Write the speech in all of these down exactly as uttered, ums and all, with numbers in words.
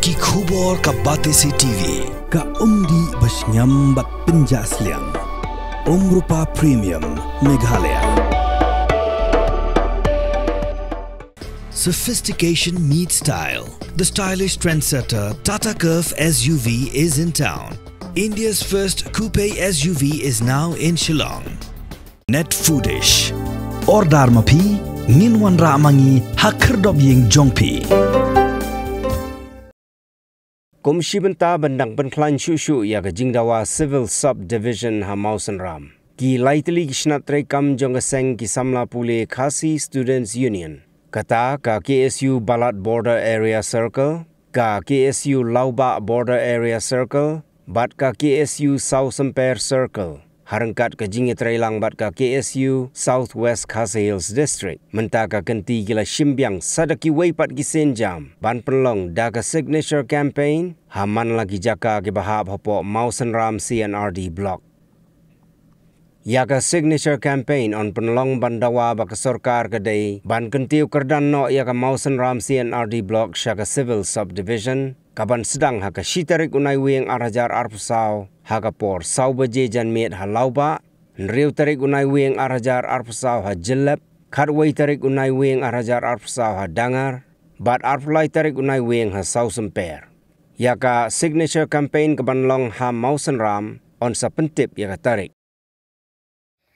Ki khubor ka Batesi T V. Ka umdih ba shngiam bad pynjah sliang. Umrupa Premium Meghalaya. Sophistication meets style. The stylish trendsetter Tata Curvv S U V is in town. India's first coupe S U V is now in Shillong. Net Foodish. Order ma phi, ngin wanrah ma ngi ha khyrdop ïing jong phi. Kum shi bynta ban dang pynkhlaiñ shuh shuh ïa ka jingdawa Civil Subdivision ha Mawsynram, ki lai tylli ki shnat treikam jong ka seng ki samla pule Khasi Students Union, kata ka K S U Balat Border Area Circle, ka K S U Lawbah Border Area Circle bad ka K S U Sawsymper Circle, ha ryngkat ka jingïatreilang bad ka K S U South West Khasi Hills District, mynta ka kynti ki la shim biang sa da kiwei pat ki sienjam ban pynlong da ka signature campaign ha man la ki jaka kiba hap hapoh Mawsynram C and R D Block. Ïa ka signature campaign yn pynlong ban dawa ba ka sorkar ka dei ban kyntiew kyrdan noh ïa ka Mawsynram C and R D Block sha ka Civil Subdivision, kaban sdang ha ka shi tarik u Naiwieng ar hajar arphew saw ha ka por saw baje janmiet ha Lawbah, hynriew tarik u Naiwieng ar hajar arphew saw ha Jyllep, khatwei tarik u Naiwieng ar hajar arphew saw ha Dangar, bad arphew lai tarik u Naiwieng ha Sawsymper. Ïa ka signature campaign kaban long ha Mawsynram yn sa pyntip ïa ka tarik.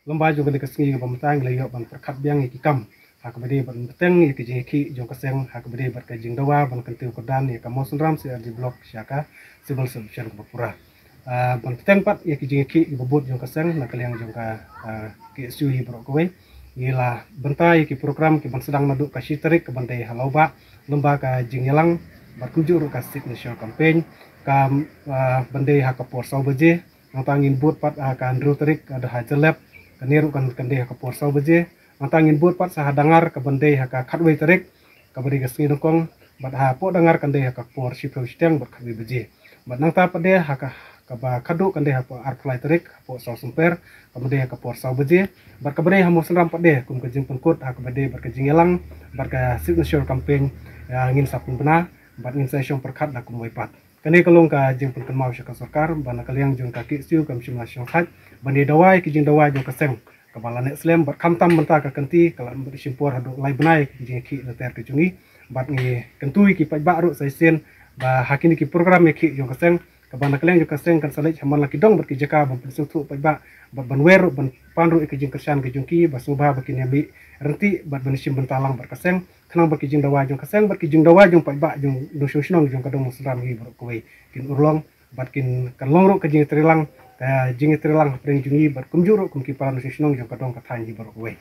Lem bad jong kane ka sngi kaba mynta ngi la ïoh ban pyrkhat biang ïa ki kam ha kaba dei ban bteng ïa ka jingïakhih jong ka seng ha kaba dei bad ka jingdawa ban kyntiew kyrdan ïa ka Mawsynram C R D Block sha ka Civil Subdivision kaba pura. Ah, ban bteng pat ïa ka jingïakhih kaba bud jong ka seng na ka liang jong ka, ah, K S U hi baroh kawei, ngi la bynta ïa ki program kiban sdang naduh ka shi tarik kaban dei ha Lawbah, lem bad ka jingïalang bad kumjuh ruh ka signature campaign, ka, ah, ban dei ha ka por saw baje. Nangta ngin bud pat ha ka hynriew tarik ka dei ha Jyllep, kane ruh kan, kan dei ha ka por saw baje. Nangta ngin bud pat sa ha Dangar kaban dei ha ka khatwei tarik, kaba dei ka sngi nyngkong, bad hapoh Dangar kan dei ha ka por shiphew shiteng bad khatwei baje. Bad nangta pat de ha ka, kaba khatduh kan dei hapoh arphew lai tarik hapoh Sawsymper, kaban dei ha ka por saw baje. Bad kaba dei ha Mawsynram pat de kum ka jingpynkut ha kaba dei bad ka jingïalang bad ka signature campaign, ïa, ngin sa pynbna bad ngin sa shong pyrkhat da kumwei pat. Kane ka long ka jingpynkynmaw sha ka sorkar ba na ka liang jong ka K S U kam shym la shongthait ban ïa dawa ïa ki jingdawa jong ka seng kaba la neh slem, bad khamtam mynta ka kynti ka la bad shim por haduh lai bnai ki jingïakhih lynter ka jong ngi. Bad ngi kyntu ïa ki paidbah ruh sa shisien ba ha kine ki program ïakhih jong ka seng, kaba na ka liang jong ka seng kan sa leit ha man la ki dong bad ki jaka ban pynsngewthuh paidbah bad ban wer ruh ban pan ruh ïa ki jingkyrshan ki jong ki ba sngewbha ba kin ïa mih ryntih bad ban shim bynta lang bad ka seng, khnang ba ki jingdawa jong ka seng bad ki jingdawa jong paidbah jong nongshong shnong jong ka dong Mawsynram hi baroh kawei kin urlong bad kin kan long ruh ka jingïatreilang, ka jingïatreilang hapdeng jong ngi bad kumjuh ruh kum ki para nongshong shnong jong ka dong ka thaiñ hi baroh kawei.